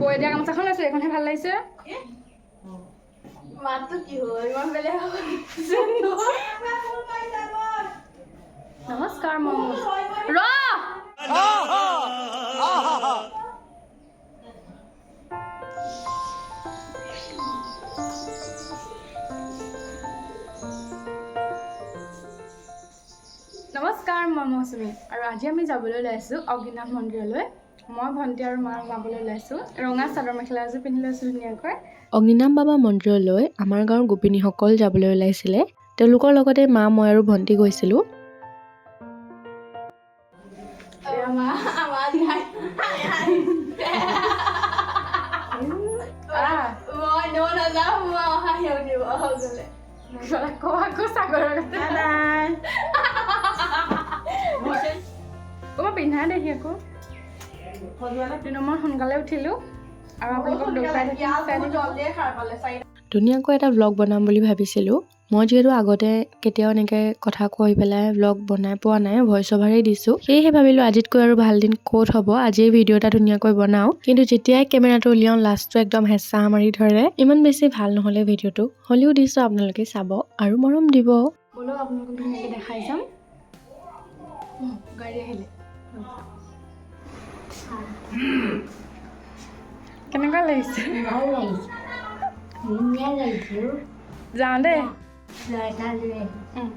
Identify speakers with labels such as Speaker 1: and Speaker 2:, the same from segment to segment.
Speaker 1: বৈ দিয়া গামোচাখন লৈছোঁ, এইখনহে ভাল লাগিছে।
Speaker 2: মাতটো কি হ'ল ইমান বেলেগ?
Speaker 1: নমস্কাৰ, মই ৰ। নমস্কাৰ, মই মৌচুমী আৰু আজি আমি যাবলৈ ওলাইছোঁ অগ্নিনাভ মন্দিৰলৈ। মই, ভণ্টি আৰু মা যাবলৈ ওলাইছোঁ। ৰঙা চাদৰ মেখেলা এযোৰ পিন্ধি লৈছোঁ ধুনীয়াকৈ।
Speaker 3: অগ্নিনাভ বাবা মন্দিৰলৈ আমাৰ গাঁৱৰ গোপিনীসকল যাবলৈ ওলাইছিলে। তেওঁলোকৰ লগতে মা, মই আৰু ভণ্টি গৈছিলোঁ।
Speaker 1: এয়া মা।
Speaker 2: আমাৰ
Speaker 1: আহ,
Speaker 2: মই ন নাযাওঁ, মই হাঁহি উঠিব গ'লে।
Speaker 1: আকৌ আকৌ সাগৰৰ কথা। অ', মই পিন্ধাই দেখি আকৌ কিন্তু মই সোনকালে উঠিলোঁ আৰু আপোনালোকক দেখুৱাই থাকিম, চাই থাকিম।
Speaker 2: জলদিয়ে সাৰ পালে 4টা।
Speaker 3: ধুনীয়াকৈ এটা ভ্লগ বনাম বুলি ভাবিছিলোঁ। মই যিহেতু আগতে কেতিয়াও এনেকৈ কথা কৈ পেলাই ভ্লগ বনাই পোৱা নাই, ভইচ অভাৰেই দিছোঁ, সেয়েহে ভাবিলোঁ আজিতকৈ আৰু ভাল দিন ক'ত হ'ব, আজিয়ে ভিডিঅ' এটা ধুনীয়াকৈ বনাওঁ। কিন্তু যেতিয়াই কেমেৰাটো উলিয়াওঁ, লাষ্টটো একদম হেঁচা মাৰি ধৰে। ইমান বেছি ভাল নহ'লে ভিডিঅ'টো, হ'লেও দিছোঁ, আপোনালোকে চাব আৰু মৰম দিব।
Speaker 1: ব'লক, আপোনালোকক ধুনীয়াকৈ দেখাই যাম। গাড়ী আহিলে। কেনেকুৱা লাগিছে?
Speaker 4: ভাল লাগিছে, ধুনীয়া লাগিছে।
Speaker 1: যাওঁ দেই।
Speaker 4: ল'ৰা লৈ আহিম।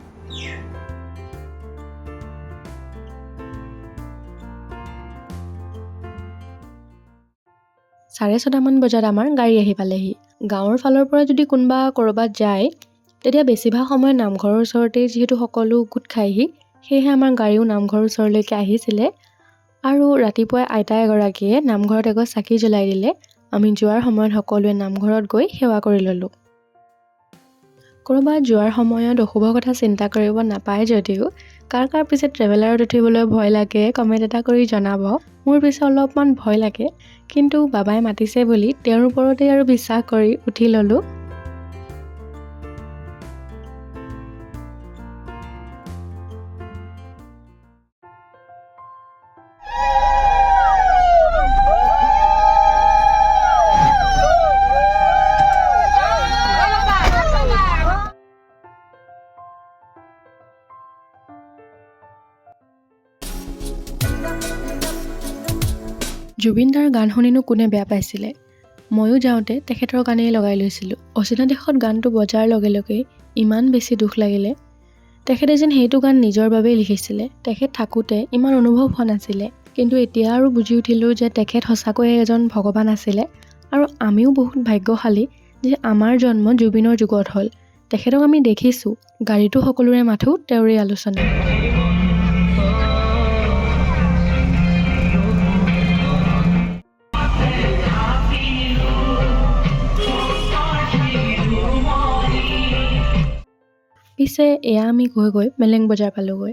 Speaker 3: 6:30মান বজাত আমাৰ গাড়ী আহি পালেহি। গাঁৱৰ ফালৰ পৰা যদি কোনোবা ক'ৰবাত যায়, তেতিয়া বেছিভাগ সময় নামঘৰৰ ওচৰতেই যিহেতু সকলো গোট খায়হি, সেয়েহে আমাৰ গাড়ীও নামঘৰৰ ওচৰলৈকে আহিছিলে। আৰু ৰাতিপুৱাই আইতা এগৰাকীয়ে নামঘৰত এগছ চাকি জ্বলাই দিলে। আমি যোৱাৰ সময়ত সকলোৱে নামঘৰত গৈ সেৱা কৰি ল'লোঁ। ক'ৰবাত যোৱাৰ সময়ত অশুভ কথা চিন্তা কৰিব নাপায় যদিও কাৰ কাৰ পিছে ট্ৰেভেলাৰত উঠিবলৈ ভয় লাগে, কমেণ্ট এটা কৰি জনাব। মোৰ পিছে অলপমান ভয় লাগে, কিন্তু বাবাই মাতিছে বুলি তেওঁৰ ওপৰতেই আৰু বিশ্বাস কৰি উঠি ল'লোঁ। জুবিনদাৰ গান শুনিনো কোনে বেয়া পাইছিলে? ময়ো যাওঁতে তেখেতৰ গানেই লগাই লৈছিলোঁ। অচিনা দেশত গানটো বজাৰ লগে লগেই ইমান বেছি দুখ লাগিলে। তেখেতে যেন সেইটো গান নিজৰ বাবেই লিখিছিলে। তেখেত থাকোঁতে ইমান অনুভৱ হোৱা নাছিলে, কিন্তু এতিয়া আৰু বুজি উঠিলোঁ যে তেখেত সঁচাকৈয়ে এজন ভগৱান আছিলে আৰু আমিও বহুত ভাগ্যশালী যে আমাৰ জন্ম জুবিনৰ যুগত হ'ল। তেখেতক আমি দেখিছোঁ। গাড়ীতো সকলোৰে মাথোঁ তেওঁৰেই আলোচনা। পিছে এয়া আমি গৈ গৈ মেলেং বজাৰ পালোঁগৈ।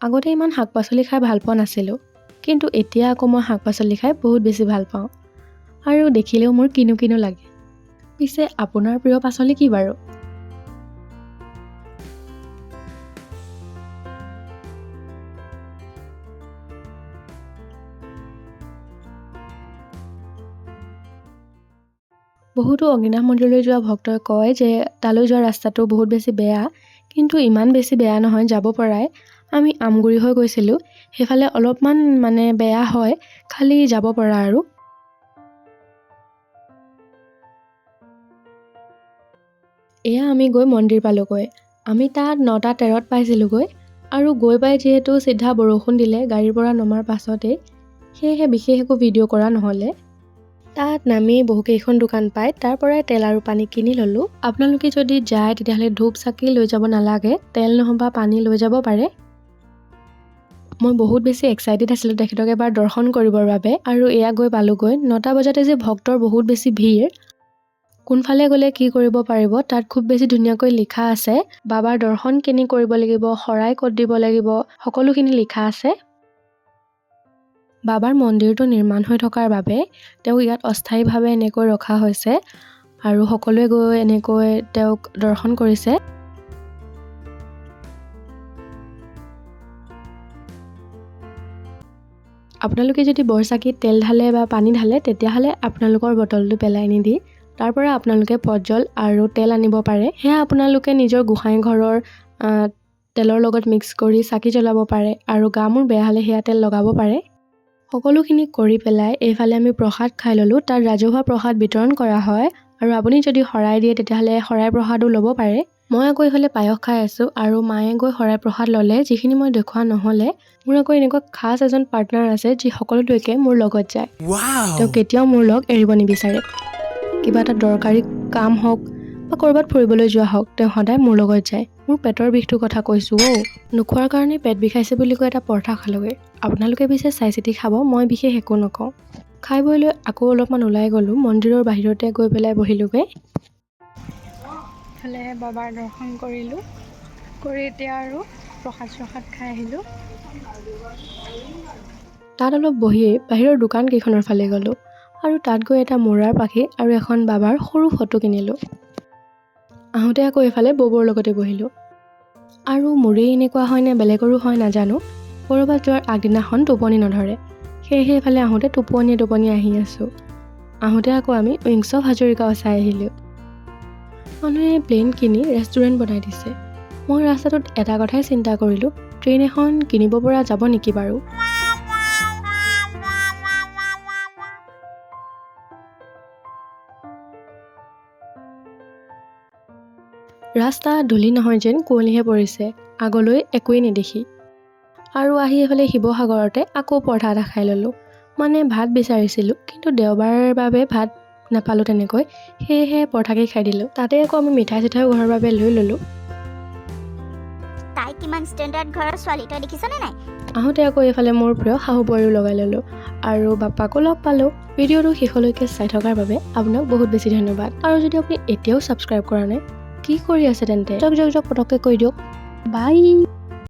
Speaker 3: আগতে ইমান শাক পাচলি খাই ভাল পোৱা নাছিলোঁ, কিন্তু এতিয়া আকৌ মই শাক পাচলি খাই বহুত বেছি ভাল পাওঁ আৰু দেখিলেও মোৰ কিনো কিনো লাগে। পিছে আপোনাৰ প্ৰিয় পাচলি কি বাৰু? বহুতো অগ্নিনাভ মন্দিৰলৈ যোৱা ভক্তই কয় যে তালৈ যোৱা ৰাস্তাটো বহুত বেছি বেয়া, কিন্তু ইমান বেছি বেয়া নহয়, যাব পৰাই। আমি আমগুৰি হৈ গৈছিলোঁ, সেইফালে অলপমান মানে বেয়া হয়, খালি যাব পৰা। আৰু এয়া আমি গৈ মন্দিৰ পালোগৈ। আমি তাত 9:13ত পাইছিলোঁগৈ আৰু গৈ পাই যিহেতু চিধা বৰষুণ দিলে গাড়ীৰ পৰা নমাৰ পাছতেই, সেয়েহে বিশেষ একো ভিডিঅ' কৰা নহ'লে। তাত নামি বহুকেইখন দোকান পায়, তাৰ পৰাই তেল আৰু পানী কিনি ল'লোঁ। আপোনালোকে যদি যায় তেতিয়াহ'লে ধূপ চাকি লৈ যাব নালাগে, তেল নহ'বা পানী লৈ যাব পাৰে। মই বহুত বেছি এক্সাইটেড আছিলোঁ তেখেতক এবাৰ দৰ্শন কৰিবৰ বাবে। আৰু এয়া গৈ পালোগৈ 9টা বজাতে যে ভক্তৰ বহুত বেছি ভিৰ। কোনফালে গ'লে কি কৰিব পাৰিব তাত খুব বেছি ধুনীয়াকৈ লিখা আছে। বাবাৰ দৰ্শন কেনি কৰিব লাগিব, শৰাই ক'ত দিব লাগিব, সকলোখিনি লিখা আছে। বাবাৰ মন্দিৰটো নিৰ্মাণ হৈ থকাৰ বাবে তেওঁক ইয়াত অস্থায়ীভাৱে এনেকৈ ৰখা হৈছে আৰু সকলোৱে গৈ এনেকৈ তেওঁক দৰ্শন কৰিছে। আপোনালোকে যদি বৰচাকিত তেল ঢালে বা পানী ঢালে, তেতিয়াহ'লে আপোনালোকৰ বটলটো পেলাই নিদি তাৰ পৰা আপোনালোকে প্ৰজ্বল আৰু তেল আনিব পাৰে। সেয়া আপোনালোকে নিজৰ গোঁসাই ঘৰৰ তেলৰ লগত মিক্স কৰি চাকি জ্বলাব পাৰে আৰু গা মূৰ বেয়া হ'লে সেয়া তেল লগাব পাৰে। সকলোখিনি কৰি পেলাই এইফালে আমি প্ৰসাদ খাই ল'লোঁ। তাত ৰাজহুৱা প্ৰসাদ বিতৰণ কৰা হয় আৰু আপুনি যদি শৰাই দিয়ে, তেতিয়াহ'লে শৰাই প্ৰসাদো ল'ব পাৰে। মই আকৌ এইফালে পায়স খাই আছোঁ আৰু মায়ে গৈ শৰাই প্ৰসাদ ল'লে, যিখিনি মই দেখুওৱা নহ'লে। মোৰ আকৌ এনেকুৱা খাচ এজন পাৰ্টনাৰ আছে, যি সকলোলৈকে মোৰ লগত যায়। তেওঁ কেতিয়াও মোৰ লগ এৰিব নিবিচাৰে। কিবা এটা দৰকাৰী কাম হওক বা ক'ৰবাত ফুৰিবলৈ যোৱা হওক, তেওঁ সদায় মোৰ লগত যায়। মোৰ পেটৰ বিষটোৰ কথা কৈছোঁ অ'। নোখোৱাৰ কাৰণে পেট বিষাইছে বুলি কৈ এটা পৰঠা খালোগৈ। আপোনালোকে পিছে চাই চিতি খাব, মই বিশেষ একো নকওঁ। খাই বৈ লৈ আকৌ অলপমান ওলাই গ'লোঁ। মন্দিৰৰ বাহিৰতে গৈ পেলাই বহিলোগৈ।
Speaker 1: ইফালে বাবাৰ দৰ্শন কৰিলোঁ, কৰি এতিয়া আৰু প্ৰসাদ চসাদ খাই আহিলোঁ।
Speaker 3: তাত অলপ বহিয়েই বাহিৰৰ দোকান কেইখনৰ ফালে গ'লোঁ আৰু তাত গৈ এটা মূৰাৰ পাখি আৰু এখন বাবাৰ সৰু ফটো কিনিলোঁ। আহোঁতে আকৌ এইফালে বৌবৰ লগতে বহিলোঁ। আৰু মোৰেই এনেকুৱা হয় নে বেলেগৰো হয় নাজানো, ক'ৰবাত যোৱাৰ আগদিনাখন টোপনি নধৰে। সেয়েহে এইফালে আহোঁতে টোপনিয়ে টোপনিয়ে আহি আছোঁ। আহোঁতে আকৌ আমি উইংছ অফ হাজৰিকাও চাই আহিলোঁ। মানুহে প্লেন কিনি ৰেষ্টুৰেণ্ট বনাই দিছে। মই ৰাস্তাটোত এটা কথাই চিন্তা কৰিলোঁ, ট্ৰেইন এখন কিনিব পৰা যাব নেকি বাৰু? ৰাস্তা ধূলি নহয় যেন কুঁৱলীহে পৰিছে, আগলৈ একোৱেই নেদেখি। আৰু আহি এইফালে শিৱসাগৰতে আকৌ পৰঠা এটা খাই ল'লোঁ। মানে ভাত বিচাৰিছিলোঁ, কিন্তু দেওবাৰৰ বাবে ভাত নাপালোঁ তেনেকৈ, সেয়েহে পৰঠাকেই খাই দিলোঁ। তাতে আকৌ আমি মিঠাই চিঠাইও ঘৰৰ বাবে লৈ ল'লোঁ।
Speaker 5: তাই কিমান ষ্টেণ্ডাৰ্ড ঘৰৰ ছোৱালী, তই দেখিছনে নাই?
Speaker 3: আহোঁতে আকৌ এইফালে মোৰ প্ৰিয় শাহু বোৱাৰীও লগাই ল'লোঁ আৰু বাপাকো লগ পালোঁ। ভিডিঅ'টো শেষলৈকে চাই থকাৰ বাবে আপোনাক বহুত বেছি ধন্যবাদ। আৰু যদি আপুনি এতিয়াও ছাবস্ক্ৰাইব কৰা নাই, কি কৰি আছে তেন্তে? যাওক যাওক যাওক, পটককৈ কৰি দিয়ক। বাই।